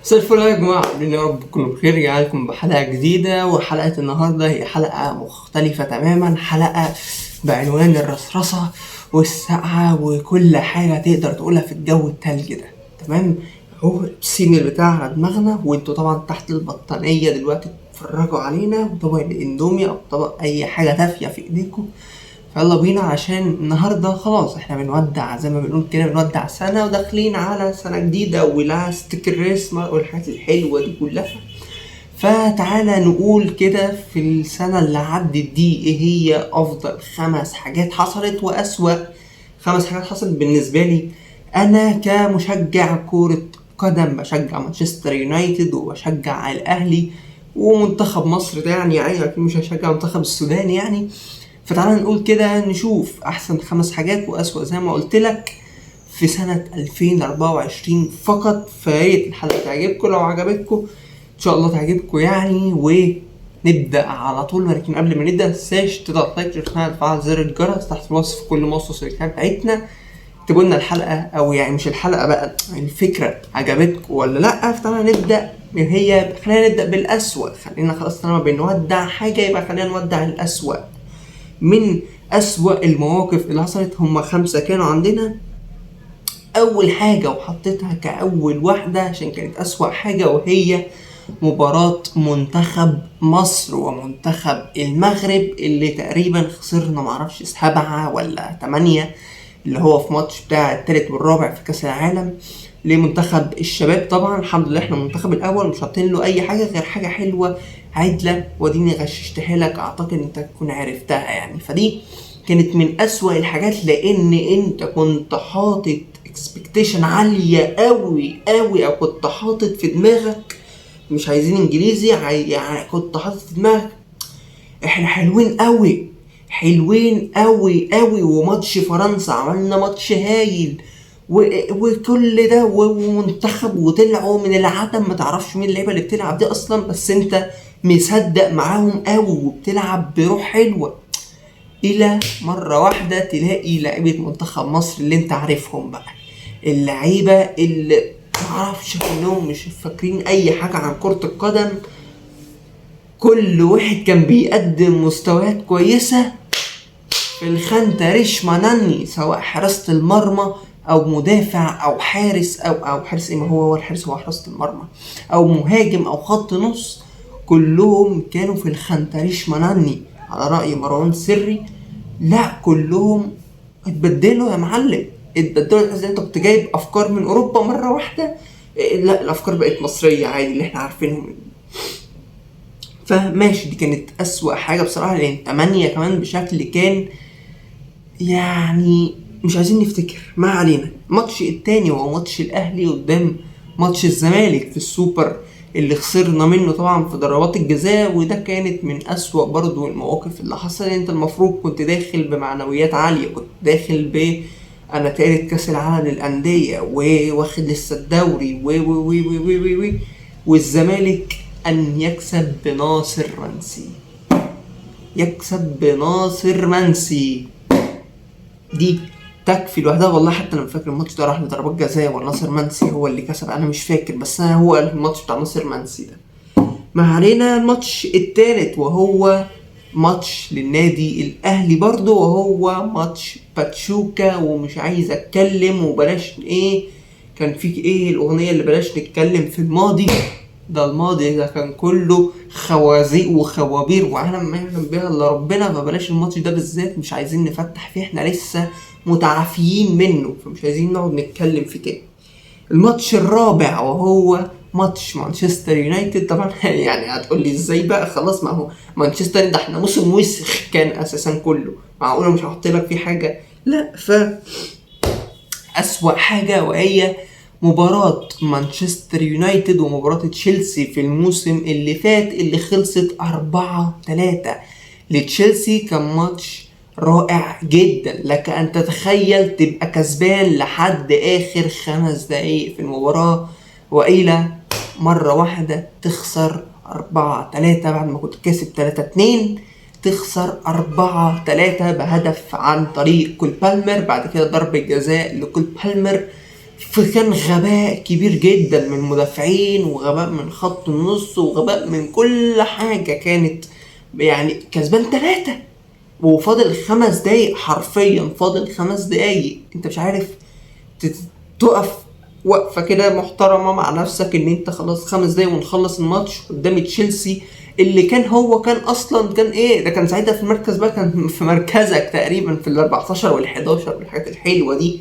مساء الفل يا جماعة، عاملين يا رب تكونوا بخير. رجعنا لكم بحلقة جديدة، وحلقة النهاردة هي حلقة مختلفة تماما، حلقة بعنوان الرصرصة والسقعة وكل حاجة تقدر تقولها في الجو التلج ده. تمام، اهو السين البتاع على دماغنا، وانتوا طبعا تحت البطانية دلوقتي بتتفرجوا علينا، وطبق الاندومي او طبق اي حاجة دافية في ايديكم. فيلا بينا، عشان النهارده خلاص احنا بنودع، زي ما بنقول كده بنودع سنة وداخلين على سنة جديدة و last Christmas والحاجات الحلوة دي كلها. فتعالى نقول كده في السنة اللي عدت دي ايه هي افضل 5 حاجات حصلت واسوأ 5 حاجات حصلت بالنسبة لي انا كمشجع كرة قدم. بشجع مانشستر يونايتد وبشجع الاهلي ومنتخب مصر ده، يعني اكيد مش هشجع منتخب السودان يعني. فتعالى نقول كده نشوف احسن 5 حاجات واسوأ زي ما قلت لك في سنة 2024 فقط. فياريت الحلقة تعجبكم، لو عجبتكم ان شاء الله تعجبكم يعني، ونبدأ على طول. ولكن قبل ما نبدأ متنساش تضغط like، share، تفعل زر الجرس تحت الوصف كل ما وصل الكلام بتاعتنا. اكتبوا لنا الحلقة، او يعني مش الحلقة بقى، الفكرة عجبتكم ولا لأ. فتعالى نبدأ، هي خلينا نبدأ بالأسوأ. خلينا خلاص طالما بنودع حاجة يبقى خلينا نودع الأسوأ. من أسوأ المواقف اللي حصلت هم 5 كانوا عندنا. أول حاجة وحطيتها كأول واحدة عشان كانت أسوأ حاجة، وهي مباراة منتخب مصر ومنتخب المغرب اللي تقريبا خسرنا معرفش 7 ولا 8، اللي هو في ماتش بتاع التالت والرابع في كأس العالم لمنتخب الشباب. طبعا الحمد لله احنا المنتخب الأول مش حاطين له أي حاجة غير حاجة حلوة عدلة، وديني غششتها لك، أعتقد أنت تكون عرفتها يعني. فدي كانت من أسوأ الحاجات، لأن أنت كنت حاطط expectation عالية أوي أوي، أو كنت حاطط في دماغك مش عايزين إنجليزي، يعني كنت حاطط في دماغك إحنا حلوين أوي، حلوين أوي أوي، وماتش فرنسا عملنا ماتش هايل وكل ده ومنتخب وطلعوا من العدم، ما تعرفش مين اللعيبة اللي بتلعب دي أصلا، بس أنت مصدق معاهم أوي وبتلعب بروح حلوة، إلى مرة واحدة تلاقي لعيبة منتخب مصر اللي أنت عارفهم بقى، اللعيبة اللي معرفش كلهم مش فاكرين أي حاجة عن كرة القدم، كل واحد كان بيقدم مستويات كويسة في الخانة ريش ماناني، سواء حراسة المرمى أو مدافع أو حارس أو حارس إيه، ما هو الحارس هو حراسة المرمى، أو مهاجم أو خط نص، كلهم كانوا في الخنتريش ماناني على رأي مروان سري. لا كلهم اتبدلوا يا معلم، اتبدلوا. تحس ان انت كنت جايب افكار من اوروبا مره واحده، لا الافكار بقت مصريه عادي اللي احنا عارفينهم. فماشي، دي كانت اسوأ حاجه بصراحه، لان 8 كمان بشكل كان يعني مش عايزين نفتكر. ما علينا. الماتش التاني وهو ماتش الاهلي قدام ماتش الزمالك في السوبر اللي خسرنا منه طبعا في ضربات الجزاء، وده كانت من أسوأ برضو المواقف اللي حصلت. انت المفروض كنت داخل بمعنويات عالية، كنت داخل ب انا تالت كاس العالم للأندية وواخد لسه الدوري و و و و و و و، والزمالك أن يكسب بناصر منسي، يكسب بناصر منسي، دي تكفي لوحدها والله. حتى انا فاكر الماتش ده راح لضربات جزاء ولا ناصر منسي هو اللي كسب، انا مش فاكر، بس انا هو الماتش بتاع ناصر منسي ده. ما علينا. الماتش التالت وهو ماتش للنادي الاهلي برضو، وهو ماتش باتشوكا، ومش عايز اتكلم وبلاش ايه كان فيك ايه الاغنيه اللي بلاش نتكلم في الماضي ده، الماضي ده كان كله خوازيق وخوابير وعالم ما يعلم بها الا ربنا، فبلاش الماتش ده بالذات مش عايزين نفتح فيه، احنا لسه متعافيين منه فمش عايزين نقعد نتكلم فيه تاني. الماتش الرابع وهو ماتش مانشستر يونايتد. طبعا يعني هتقول لي ازاي بقى، خلاص ما هو مانشستر ده احنا موسم وسخ كان اساسا كله، معقوله مش هحط لك فيه حاجه؟ لا. ف اسوأ حاجه وهي مباراة مانشستر يونايتد ومباراة تشيلسي في الموسم اللي فات اللي خلصت 4-3 لتشيلسي. كان ماتش رائع جدا، لك أن تتخيل تبقى كسبان لحد آخر 5 دقايق في المباراة، وإلى مرة واحدة تخسر 4-3 بعد ما كنت كاسب 3-2، تخسر 4-3 بهدف عن طريق كول بالمر، بعد كده ضربة جزاء لكول بالمر. فكان غباء كبير جدا من مدافعين، وغباء من خط النص، وغباء من كل حاجة. كانت يعني كسبان 3 وفاضل 5 دقايق، حرفيا فاضل 5 دقايق، انت مش عارف تقف وقفة كده محترمة مع نفسك ان انت خلاص 5 دقايق ونخلص الماتش قدام تشيلسي اللي كان هو كان اصلا كان ايه ده، كان ساعتها في المركز بقى، كان في مركزك تقريبا في ال 14 وال 11 والحاجات الحلوة دي،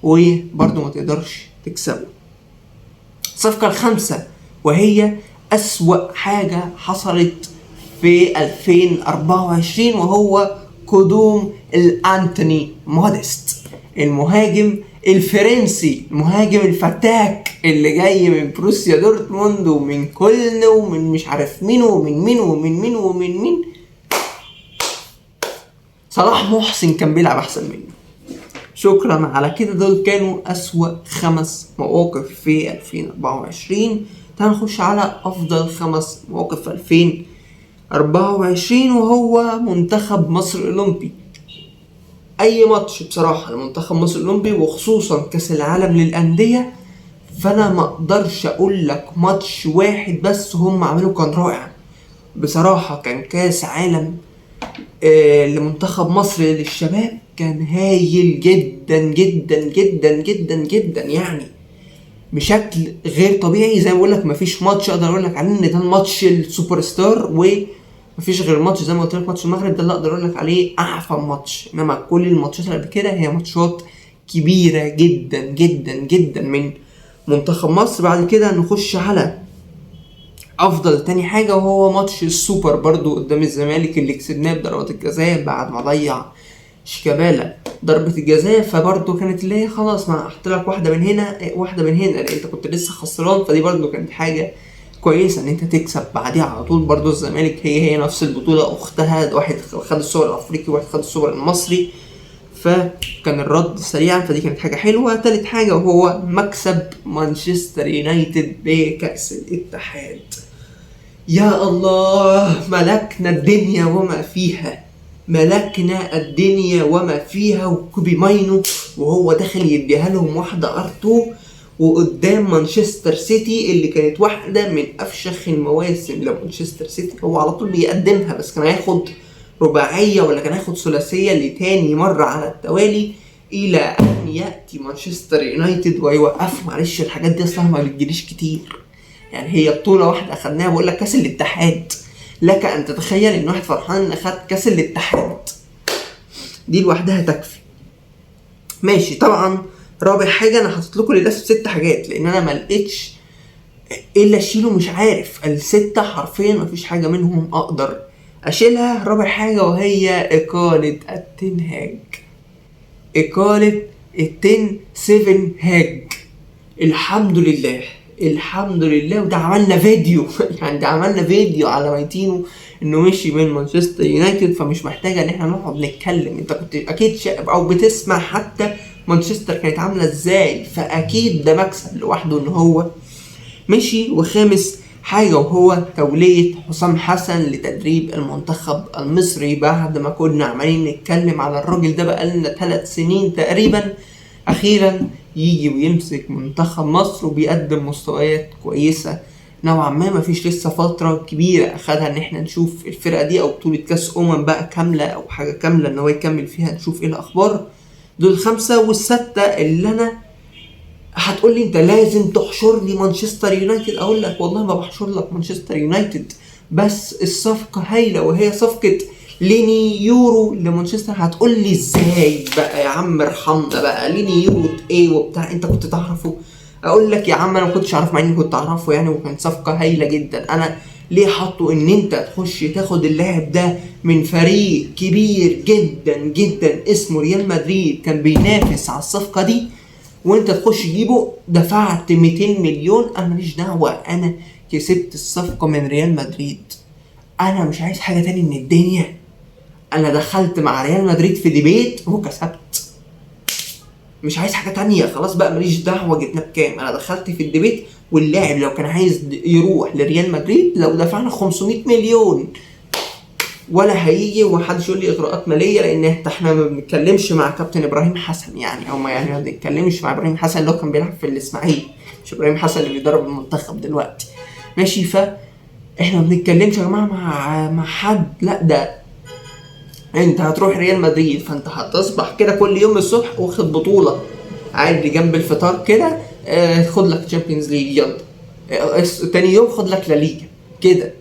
وبرضه ما تقدرش تكسبه. الصفقة الخامسة وهي أسوأ حاجة حصلت في 2024، وهو قدوم الأنتوني موديست، المهاجم الفرنسي، المهاجم الفتاك اللي جاي من بروسيا دورتموند ومن كولن ومن مش عارف مين ومن مين ومن مين ومن مين. صلاح محسن كان بيلعب أحسن منه. شكرا على كده. دول كانوا أسوأ 5 مواقف في 2024. تعال نخش على أفضل 5 مواقف في 2024، وهو منتخب مصر الأولمبي. أي ماتش بصراحة لمنتخب مصر الأولمبي، وخصوصا كأس العالم للأندية، فأنا ما أقدرش أقول لك ماتش واحد بس هم عملوه كان رائع بصراحة. كان كأس عالم لمنتخب مصر للشباب كان هايل جدا جدا جدا جدا جدا، يعني بشكل غير طبيعي. زي ما بقول لك مفيش ماتش اقدر اقول لك عليه ان ده الماتش السوبر ستار، ومفيش غير ماتش زي ما قلت لك ماتش المغرب ده اللي اقدر اقول لك عليه اعفن ماتش، انما كل الماتشات اللي قبل كده هي ماتشات كبيرة جدا جدا جدا من منتخب مصر. بعد كده نخش على افضل تاني حاجة، وهو ماتش السوبر برضو قدام الزمالك اللي كسبناه بضربات الجزاء بعد ما ضيع شيكابالا ضربة الجزاء. فبرضو كانت اللي هي خلاص ما احط لك واحدة من هنا واحدة من هنا، لان انت كنت لسه خسران، فدي برضو كانت حاجة كويسة ان انت تكسب بعديها على طول. برضو الزمالك هي نفس البطولة اختها، واحد خد السوبر الافريقي وواحد خد السوبر المصري، فكان الرد سريعا، فدي كانت حاجة حلوة. تالت حاجة وهو مكسب مانشستر يونايتد بكأس الاتحاد. يا الله، ملكنا الدنيا وما فيها، ملكنا الدنيا وما فيها. وكوبي ماينو وهو داخل يديها لهم واحدة ار2 وقدام مانشستر سيتي اللي كانت واحدة من أفشخ المواسم لمانشستر سيتي، هو على طول بيقدمها، بس كان هياخد رباعية ولا كان هياخد ثلاثية لتاني مرة على التوالي، إلى أن يأتي مانشستر يونايتد ويوقفه. معلش الحاجات دي أصلا ما بتجيليش كتير، يعني هي بطولة واحدة أخدناها، بقول لك كأس الاتحاد، لك أن تتخيل إن واحد فرحان إن أخد كأس الاتحاد، دي لوحدها تكفي. ماشي. طبعا رابع حاجة أنا حاطط لكم للأسف 6 حاجات، لأن أنا ما لقيتش إلا أشيله، مش عارف ال6 حرفيا ما فيش حاجة منهم أقدر أشيلها. رابع حاجة وهي إقالة التنهاج، إقالة التن 7 هاج. الحمد لله، الحمد لله. وده عملنا فيديو يعني ده عملنا فيديو على مايتينو انه مشي من مانشستر يونايتد، فمش محتاجه ان احنا نقعد نتكلم. انت كنت اكيد شايف او بتسمع حتى مانشستر كانت عامله ازاي، فاكيد ده مكسب لوحده ان هو مشي. وخامس حاجة وهو توليه حسام حسن لتدريب المنتخب المصري، بعد ما كنا عمالين نتكلم على الراجل ده بقالنا 3 سنين تقريبا، اخيرا يجي ويمسك منتخب مصر وبيقدم مستويات كويسة نوعا ما. مفيش لسه فترة كبيرة اخدها ان احنا نشوف الفرقة دي او بطولة كاس بقى كاملة او حاجة كاملة ان هو يكمل فيها، نشوف ايه الاخبار. دول 5. وال6 اللي انا هتقول لي انت لازم تحشر لي مانشستر يونايتد، اقول لك والله ما بحشر لك مانشستر يونايتد، بس الصفقة هايلة وهي صفقة ليني يورو لمانشستر. هتقول لي ازاي بقى يا عم، ارحمنا بقى، ليني يورو ايه وبتاع، انت كنت تعرفه؟ اقول لك يا عم انا ما كنتش اعرفه، مع اني كنت اعرفه يعني، وكان صفقة هايلة جدا. انا ليه حاطه ان انت تخش تاخد اللاعب ده من فريق كبير جدا جدا اسمه ريال مدريد، كان بينافس على الصفقة دي، وانت تخش تجيبه دفعت 200 مليون. انا ماليش دعوه، انا كسبت الصفقة من ريال مدريد، انا مش عايز حاجة تاني من الدنيا. انا دخلت مع ريال مدريد في debate وكسبت، مش عايز حاجة تانية خلاص بقى، ماليش دعوه جبناه بكام. انا دخلت في ال debate، واللاعب لو كان عايز يروح لريال مدريد لو دفعنا 500 مليون ولا هيجي، ومحدش يقول لي اغراءات ماليه، لان احنا ما بنتكلمش مع كابتن ابراهيم حسن يعني، او ما يعني ما بنتكلمش مع ابراهيم حسن اللي هو كان بيلعب في الاسماعيلي، مش ابراهيم حسن اللي بيدرب المنتخب دلوقتي، ماشي. ف احنا ما بنتكلمش يا جماعة مع حد، لا ده انت هتروح ريال مدريد، فانت هتصبح كده كل يوم الصبح واخد بطوله عادي جنب الفطار كده، خد لك Champions League يلا، تاني يوم خد لك لا ليجا كده.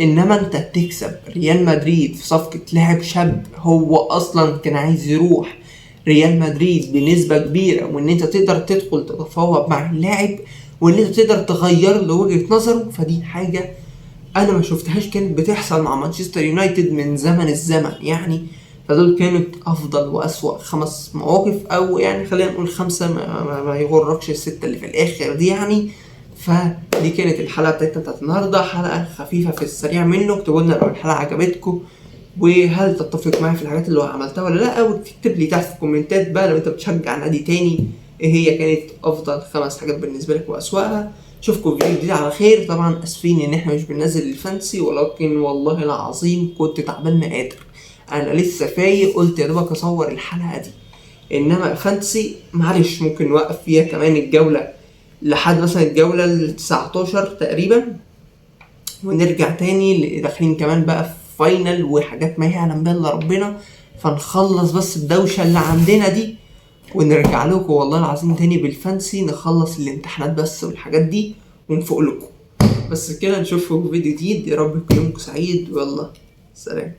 انما انت تكسب ريال مدريد في صفقة لاعب شاب هو اصلا كان عايز يروح ريال مدريد بنسبة كبيرة، وان انت تقدر تدخل تتفاوض مع اللاعب، وان انت تقدر تغير له وجهة نظره، فدي حاجة انا ما شفتهاش كانت بتحصل مع مانشستر يونايتد من زمن الزمن يعني. فدول كانت افضل واسوأ 5 مواقف، او يعني خلينا نقول 5، ما يغركش ال6 اللي في الاخر دي يعني. فدي كانت الحلقة بتاعتنا بتاعت النهاردة، حلقة خفيفة في السريع منه. اكتبوا لنا لو الحلقة عجبتكم، وهل تتفق معايا في الحاجات اللي عملتها ولا لا، وتكتب لي تحت في الكومنتات بقى لو انت بتشجع نادي تاني ايه هي كانت افضل 5 حاجات بالنسبة لك واسوأها. اشوفكم في فيديو جديد على خير. طبعا اسفين ان احنا مش بننزل ال fantasy، ولكن والله العظيم كنت تعبان ما قادر، انا لسه فايق قلت يا دوبك اصور الحلقة دي، انما fantasy معلش ممكن نوقف فيها كمان الجولة لحد مثلا الجولة ال19 تقريبا، ونرجع تاني داخلين كمان بقى في final وحاجات ما يعلم بها الا ربنا، فنخلص بس الدوشة اللي عندنا دي ونرجع لكم والله العظيم تاني بال fantasy، نخلص الامتحانات بس والحاجات دي ونفوق لكم. بس كده نشوفكم في فيديو جديد، يا رب يكون يومكم سعيد، ويلا سلام.